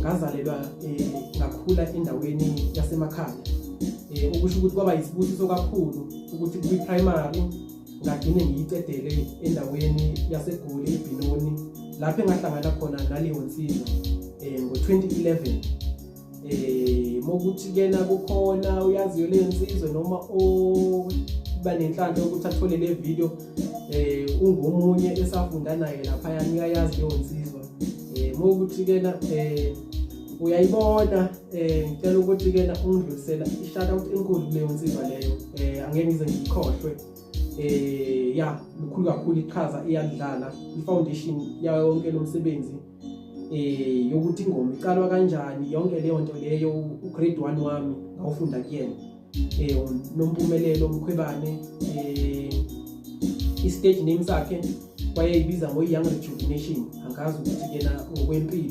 Ngazalelwa ngakhula endaweni yasemakhaya, okusho ukuthi kwaba yisibusiso kakhulu ukuthi kwi-primary ngagcine ngiyicedele endaweni yaseGoli, eBinoni, lapho engahlangana khona naleyo nsizwa ngo-2011. Mokuthi kena kukhona uyaziyo leyo nsizwa noma oba nenhlanhla yokuthi athole le video, ungomunye esafunda naye laphayana, uyayazi leyo nsizwa. Mokuthi kena uyayibona, ngicela ukuthi kena ungidlulisela i-shout out enkulu kuleyo nsizwa leyo, angeke ngize ngiyikhohlwe. Ya, lukhulu kakhulu iqhaza iyadlala, i-foundation yayo yonke lo msebenzi, yokuthi ingoma iqalwa kanjani, yonke leyo nto leyo, u-grade 1 wami ngawufunda kuyena, Nompumelelo Mkhwebane. I-stage name sakhe wayeyibiza ngo-Young Rejuvenation, angazi ukuthi kena ngokwempilo.